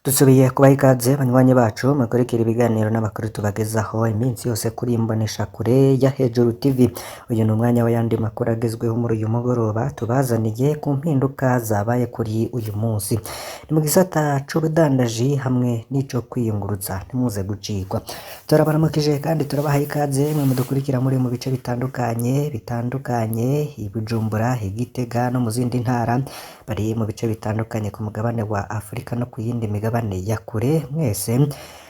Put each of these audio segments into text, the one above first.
Dusubiye kubaha ikaze banywanyi bacu mukurikira ibiganiro n'amakuru tubagezaho iminsi yose kuri imboneshakure ya Hejuru TV. Uyu ni umwanya w'ayandi makuru agezweho muri uyu mugoroba tubazaniye ku mpinduka zabaye kuri uyu munsi. Ni mu gisata c'ubudandaji hamwe n'ico kwiyunguruza, ntimuze gucikwa. Turabaramukije kandi turabaha ikaze mwe mudukurikira muri mu bice bitandukanye bitandukanye, i Bujumbura, i Gitega no mu zindi ntara, bari mu bice bitandukanye ku mugabane wa Afurika no ku yindi migabane ya kure, mwese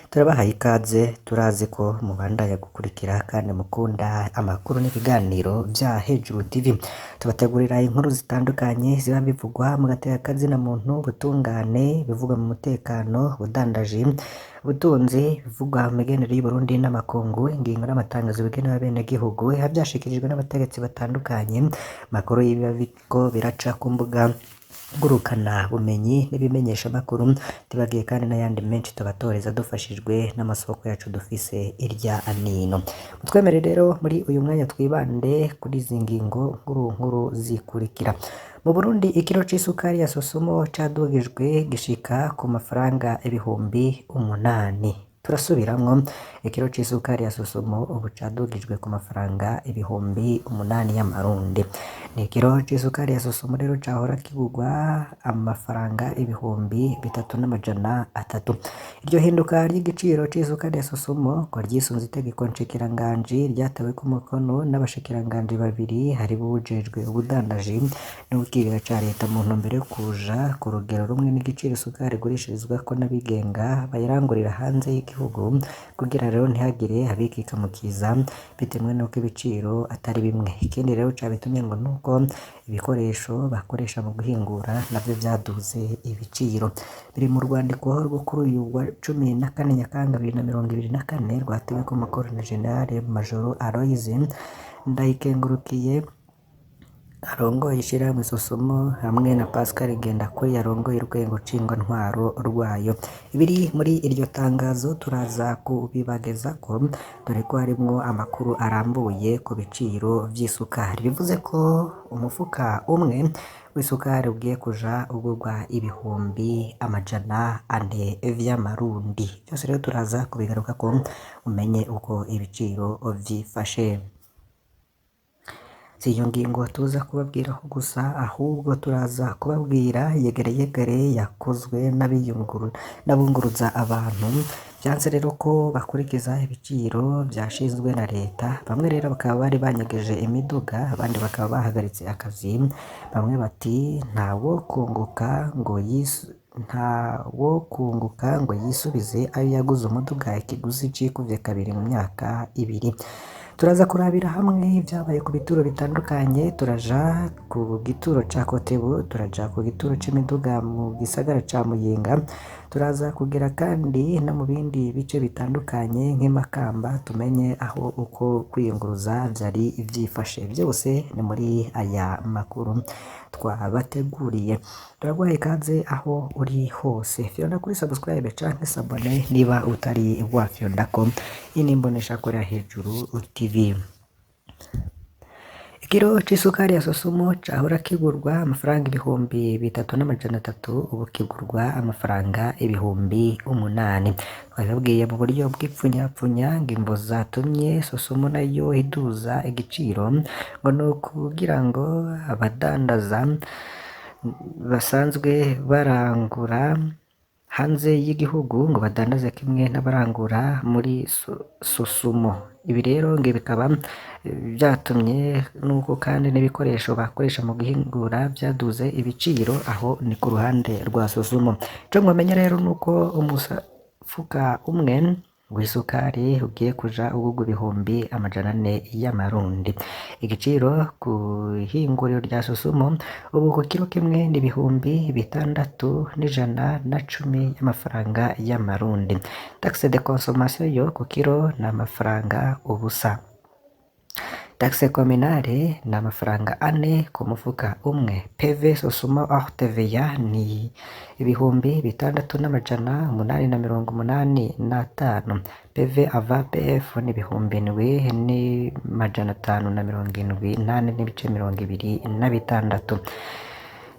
turabahaye ikaze, turazi ko mubandanya gukurikira kandi mukunda amakuru n'ibiganiro vya Hejuru TV. Tubategurira inkuru zitandukanye ziba bivugwa mu gateka kazina muntu, ubutungane, ibivugwa mu mutekano, ubudandaji, ubutunzi, ibivugwa mu migenere y'Uburundi n'amakungu, ingingo n'amatangazo bigenewe abenegihugu, biba vyashikirijwe n'abategetsi batandukanye, amakuru y'ibiba biriko biraca ku mbuga ngurukana bumenyi n'ibimenyeshamakuru, tibagiye kandi n'ayandi menshi tubatoreza dufashijwe n'amasoko yacu dufise irya nino. Mutwemere rero muri uyu mwanya twibande kuri izi ngingo nkuru nkuru zikurikira. Mu Burundi ikiro c'isukari ya Sosumo cadugijwe gishika ku mafaranga 8000. Turasubiramwo, ikiro c'isukari ya Sosumo ubu cadugijwe ku mafaranga 8000 y'amarundi. Ni ikiro c'isukari ya Sosumo rero cahora kigurwa amafaranga 3300. Iryo hinduka ry'igiciro c'isukari ya Sosumo ngo ryisunze itegeko nshikiranganji ryateweko umukono n'abashikiranganji babiri haribo uwujejwe ubudandaji n'uw'ikigega ca leta mu ntumbero yo kuja ku rugero rumwe n'igiciro isukari igurishirizwako n'abigenga bayirangurira hanze y'igihugu, kugira rero ntihagire abikika mu kiza bitewe n'uko ibiciro atari bimwe. Ikindi rero cabitumye ngo nuko ibikoresho bakoresha mu guhingura navyo vyaduze ibiciro. Biri mu rwandiko rwo kuri uyu wa 14 Nyakanga 2024 rwateweko umukono na General Major Aloys Ndayikengurukiye arongoye ishirahamwe Sosumo hamwe na Pascal Ngendakuri arongoye urwego nshingwantwaro rwayo. Ibiri muri iryo tangazo turaza kubibagezako, dore ko harimwo amakuru arambuye ku biciro vy'isukari. Bivuze ko umufuka umwe w'isukari ugiye kuja ugurwa 400,000 vy'amarundi. Vyose rero turaza kubigarukako umenye uko ibiciro vyifashe. Si iyo ngingo tuza kubabwiraho gusa, ahubwo turaza kubabwira yegereyegere yakozwe n'abunguruza abantu. Vyanse rero ko bakurikiza ibiciro vyashinzwe na leta, bamwe rero bakaba bari banyegeje imiduga, abandi bakaba bahagaritse akazi, bamwe bati ntawokunguka ngo yisubize ayo yaguze umuduga ikiguzi cikuvye kabiri mu myaka ibiri. Turaza kurabira hamwe ivyabaye ku bituro bitandukanye, turaja ku gituro ca Kotebu, turaja ku gituro c'imiduga mu gisagara ca Muyinga, turaza kugera kandi no mu bindi bice bitandukanye nk'i Makamba, tumenye aho uko kwiyunguruza vyari vyifashe. Vyose ni muri aya makuru twabateguriye. Turaguha ikaze aho uri hose, fyonda kuri subscribe canke s'abonner niba utari wafyondako. Iyi ni imboneshakure ya Hejuru TV. Ikiro c'isukari ya Sosumo cahora kigurwa amafaranga 3300, ubu kigurwa amafaranga 8000. Twabibabwiye mu buryo bw'ipfunyapfunya ngo imvo zatumye Sosumo nayo iduza igiciro ngo ni ukugira ngo abadandaza basanzwe barangura hanze y'igihugu ngo badandaze kimwe n'abarangura muri Sosumo. Ibi rero ngo bikaba vyatumye nuko kandi n'ibikoresho bakoresha mu guhingura vyaduze ibiciro, aho ni ku ruhande rwa Sosumo. Ico mwomenya rero nuko umufuka umwe w'isukari ugiye kuja ugurwa 400,000 y'amarundi. Igiciro ku ihinguriro rya Sosumo ubu ku kiro kimwe ni 6110 y'amafaranga y'amarundi. Taxe de consommation yo ku kiro ni amafaranga ubusa. Taxe communale ni amafaranga 4 ku mufuka umwe. PV Sosumo hors TVA ni 6885. PV avant PF ni 7574.26.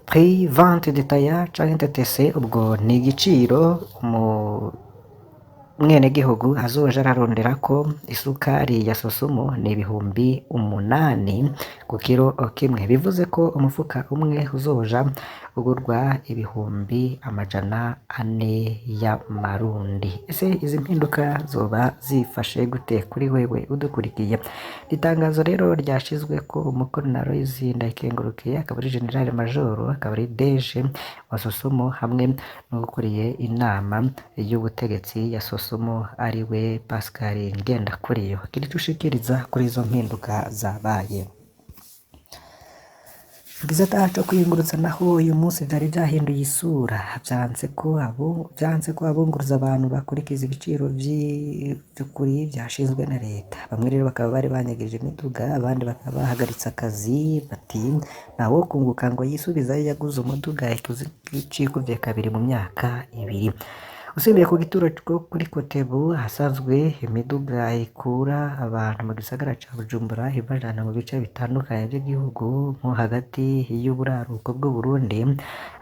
Prix vente détaillant canke TTC, ubwo ni igiciro umwenegihugu azoja araronderako isukari ya Sosumo, ni 8000 ku kiro kimwe, bivuze ko umufuka umwe uzoja ugurwa 400,000 y'amarundi. Ese izi mpinduka zoba zifashe gute kuri wewe udukurikiye? Itangazo rero ryashizweko umukono na Aloys Ndayikengurukiye, akaba ari General Major, akaba ari DG wa Sosumo, hamwe n'uwukuriye inama y'ubutegetsi ya Sosumo ariwe Pascal Ngendakuriyo. Gira ico ushikiriza kuri izo mpinduka zabaye. Mu gisata co kwiyunguruza naho uyu munsi vyari vyahinduye isura, vyanse ko abunguruza abantu bakurikiza ibiciro vy'ukuri vyashinzwe na leta. Bamwe rero bakaba bari banyegeje imiduga, abandi bakaba bahagaritse akazi, bati ntawokunguka ngo yisubize ayo yaguze umuduga cikuvye kabiri mu myaka 2. Usimbiye ku gituro co kuri Kotebu ahasanzwe imiduga ikura abantu mu gisagara ca Bujumbura ibajana mu bice bitandukanye vy'igihugu nko hagati y'uburaruko bw'Uburundi,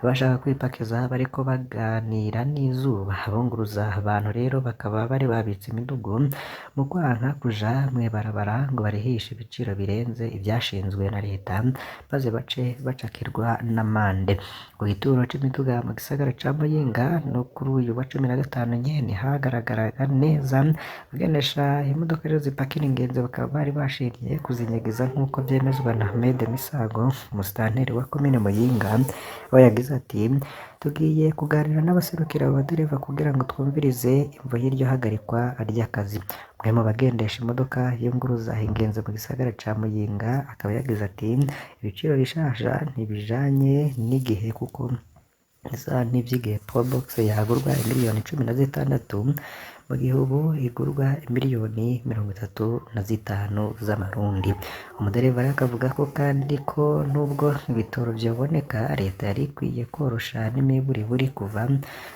abashaka kwipakiza bariko baganira n'izuba. Abunguruza abantu rero bakaba bari babitse imidugo mu kwanka kuja mw'ibarabara ngo barihishe ibiciro birenze ivyashinzwe na leta, maze bace bacakirwa n'amande. Ku gituro c'imiduga mu gisagara ca Muyinga no kuri uyu wa 15 nyene hagaragaraga neza abagendesha imodoka rero zipakira ingenzi bakaba bari bashimye kuzinyegeza, nk'uko vyemezwa na Ahmed Misago, umusitanteri wa komine Muyinga, aho yagize ati: tugiye kuganira n'abaserukira abo badereva kugira ngo twumvirize imvo y'iryo hagarikwa ry'akazi. Umwe mu bagendesha imodoka yunguruza ingenzi mu gisagara ca Muyinga akaba yagize ati: ibiciro bishasha ntibijanye n'igihe kuko isa n'ivy'igihe Probox yagurwa 16 miliyoni mu gihe ubu igurwa 35 miliyoni z'amarundi. Umudereva rero akavuga ko kandi ko nubwo ibitoro vyoboneka, leta yari ikwiye korosha n'imiburiburi kuva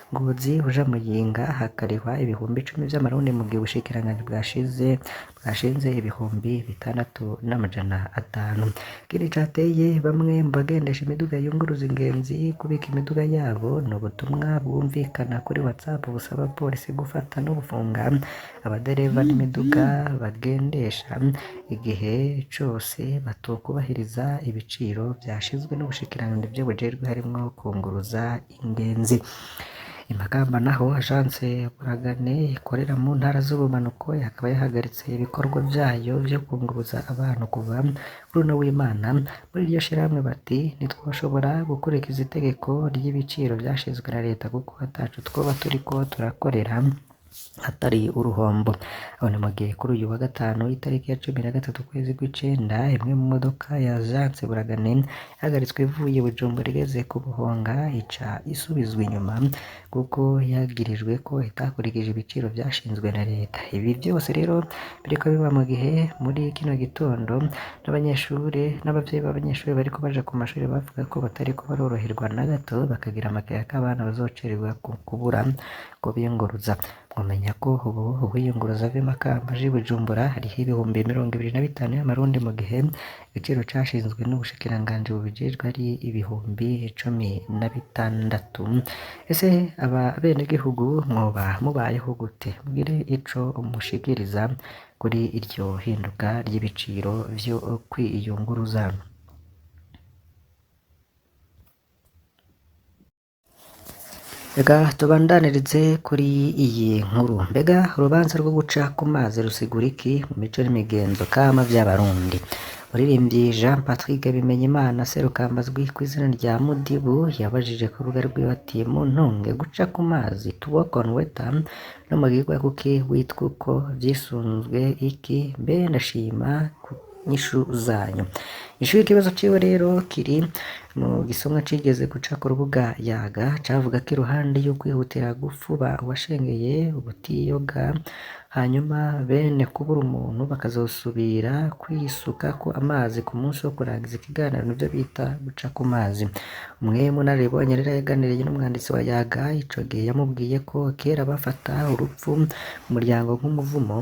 Ngozi uja Muyinga hakarihwa 10,000 vy'amarundi, mu gihe ubushikiranganji bwashinze 6,500. Ikindi cateye bamwe mu bagendesha imiduga yunguruza ingenzi kubika imiduga yabo ni ubutumwa bwumvikana kuri WhatsApp busaba polisi gufata no gufunga abadereva n'imiduga bagendesha igihe cose batokubahiriza ibiciro vyashizwe n'ubushikiranganji bujejwe harimwo kunguruza ingenzi. I Makamba naho Agence Buragane ikorera mu ntara z'ubumanuko akaba yahagaritse ibikorwa vyayo vyo kunguruza abantu kuva kuri uno w'Imana. Muri iryo shirahamwe bati: ntitwoshobora gukurikiza itegeko ry'ibiciro vyashinzwe na leta kuko ataco twoba turiko turakorera atari uruhombo. Aho ni mu gihe kuri uyu wa gatanu itariki ya 13 ukwezi kw'icenda imwe mu modoka ya Agence Buragane yahagaritswe ivuye Bujumbura igeze ku Buhonga, ica isubizwa inyuma kuko yagirijwe ko itakurikije ibiciro vyashinzwe na leta. Ibi vyose rero biriko biba mu gihe muri kino gitondo n'abanyeshure n'abavyeyi b'abanyeshure bariko baja ku mashuri bavuga ko batariko baroroherwa na gato, bakagira amakenga ko abana bazocererwa ku kubura kubiyunguruza. Mwomenya ko ubu uwiyunguruza ava i Makamba aja i Bujumbura hariho 25,000 y'amarundi, mu gihe igiciro cashinzwe n'ubushikiranganji bubijejwe ari 16,000. Ese aba benegihugu mwoba mubayeho gute? Mugire ico mushikiriza kuri iryo hinduka ry'ibiciro vyo kwiyunguruza. Reka tubandanirize kuri iyi nkuru. Mbega urubanza rwo guca ku mazi rusigura iki mu mico n'imigenzo kama vy'Abarundi? Umuririmbyi Jean Patrick Bimenyimana Serukamba azwi kw'izina rya Mudibu yabajije ku rubuga rwiwe ati: muntunge guca ku mazi, to walk on water, no mu gikorwa kuki witwa uko, vyisunzwe iki? Mbe ndashima ku nyishu zanyu. Inyishu y'ikibazo ciwe rero kiri mu gisomwa cigeze guca ku rubuga Yaga, cavuga ko iruhande yo kwihutira gufuba uwashengeye ubutiyoga Hanyuma bene kubura umuntu bakazosubira kwisukako amazi ku munsi wo kurangiza ikiganiro, nivyo bita guca ku mazi. Umwe mu nararibonye rero yaganiriye n'umwanditsi wa Yaga ico gihe yamubwiye ko kera bafata urupfu mu muryango nk'umuvumo,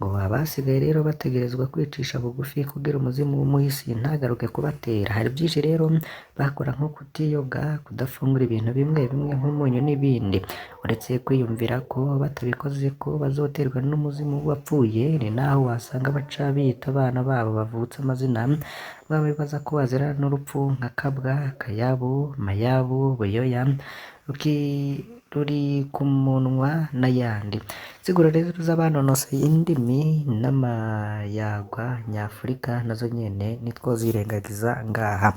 ngo abasigaye rero bategerezwa kwicisha bugufi kugira umuzimu w'umuhisi ntagaruke kubatera. Hari vyinshi rero bakora nko kutiyoga, kudafungura ibintu bimwe bimwe nk'umunyu n'ibindi. Uretse kwiyumvira ko batabikoze ko bazoterwa n'umuzimu w'uwapfuye, ni naho wasanga baca bita abana babo bavutse amazina baba bibaza ko azirana n'urupfu nka Kabwa, Kayabu, Mayabu, Buyoya, ruri ku munwa n'ayandi. Insiguro rero z'abanonoseye indimi n'amayagwa nyafurika nazo nyene ntitwozirengagiza ngaha.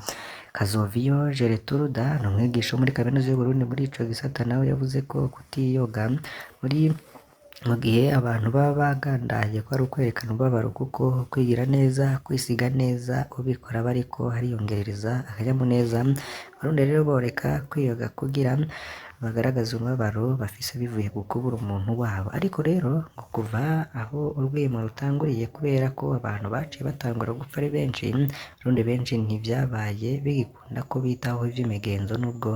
Kazoviyo Geretruda ni umwigisha wo muri kaminuza y'Uburundi muri ico gisata, nawe yavuze ko kutiyoga muri mu gihe abantu baba bagandaye ko ari ukwerekana umubabaro, kuko kwigira neza, kwisiga neza, ubikora aba ariko ariyongerereza akanyamuneza. Abarundi rero boreka kwiyoga kugira bagaragaze umubabaro bafise bivuye ku kubura umuntu wabo. Ariko rero ngo kuva aho urwimo rutanguriye, kubera ko abantu baciye batangura gupfa ari benshi, abarundi benshi ntivyabaye bigikunda ko bitaho ivy'imigenzo nubwo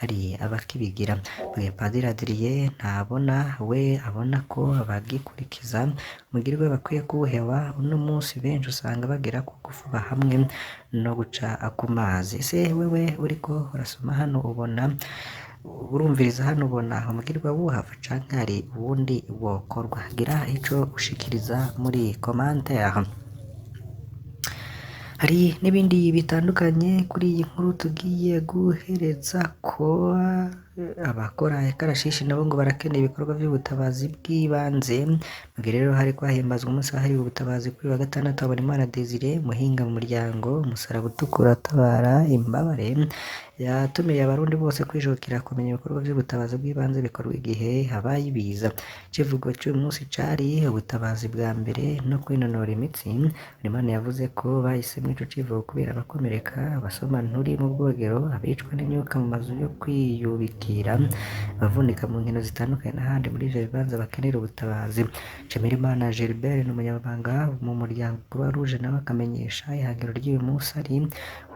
hari abakibigira. Mu gihe Padiri Adrien Ntabona we abona ko abagikurikiza umugirwa bakwiye kuwuheba, uno munsi benshi usanga bagera ku gufuba hamwe no guca ku mazi. Ese wewe uriko urasoma hano ubona, urumviriza hano ubona umugirwa wuhava canke hari uwundi wokorwa? Gira ico ushikiriza muri commentaire. Hari n'ibindi bitandukanye kuri iyi nkuru tugiye guhereza ko abakora ikarashishi nabo ngo barakeneye ibikorwa vy'ubutabazi bw'ibanze. Mu gihe rero hariko hahimbazwa umunsi wahariwe ubutabazi kuri wa gatandatu, Habonimana Desire muhinga mu muryango umusaraba utukura atabara imbabare yatumiye abarundi bose kwijukira kumenya ibikorwa vy'ubutabazi bw'ibanze bikorwa igihe habaye ibiza. Icivugo c'uyu munsi cari ubutabazi bwa mbere no kwinonora imitsi. Habonimana yavuze ko bahisemwo ico civugo kubera abakomereka, abasoma nturi mu bwogero, abicwa n'imyuka mu mazu yo kwiyubikira, abavunika mu nkino zitandukanye n'ahandi muri ivyo bibanza bakenera ubutabazi. Nshimirimana Gilbert ni umunyamabanga mu muryango Croix Rouge, nawe akamenyesha ihangiro ry'uyu munsi ari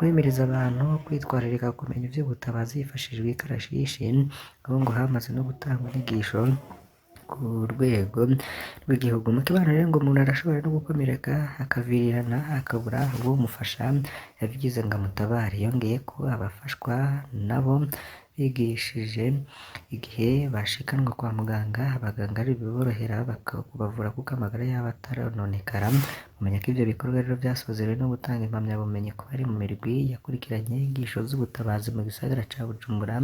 guhimiriza abantu kwitwararika kumenya ivy'ubutabazi hifashishijwe ikarashishi, aho ngo hamaze no gutangwa inyigisho ku rwego rw'igihugu. Mu kibano rero ngo umuntu arashobora no gukomereka akavirirana akabura uwomufasha yabigize ngo amutabare. Yongeye ko abafashwa nabo bigishije igihe bashikanwa kwa muganga, abaganga ari biborohera kubavura kuko amagara yabo atarononekara. Mumenya ko ivyo bikorwa rero vyasozerewe no gutanga impamyabumenyi ku bari mu mirwi yakurikiranye inyigisho z'ubutabazi mu gisagara ca Bujumbura,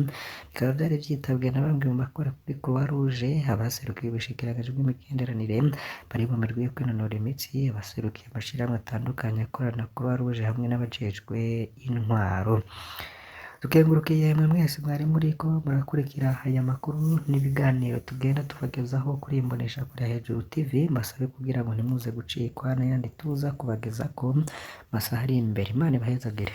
bikaba vyari vyitabwe na bamwe mu bakora kuri Croix Rouge, abaserukiye ubushikiranganji bw'imigenderanire bari mu mirwi yo kwinonora imitsi, abaserukiye amashirahamwe atandukanye akorana na Croix Rouge hamwe n'abajejwe intwaro. Tukengurukiye mwe mwese mwari muriko murakurikira aya makuru n'ibiganiro tugenda tubagezaho kuri Imboneshakure ya Hejuru TV, mbasabe kugira ngo ntimuze gucikwa n'ayandi tuza kubagezako masaha ari imbere. Imana ibahezagire.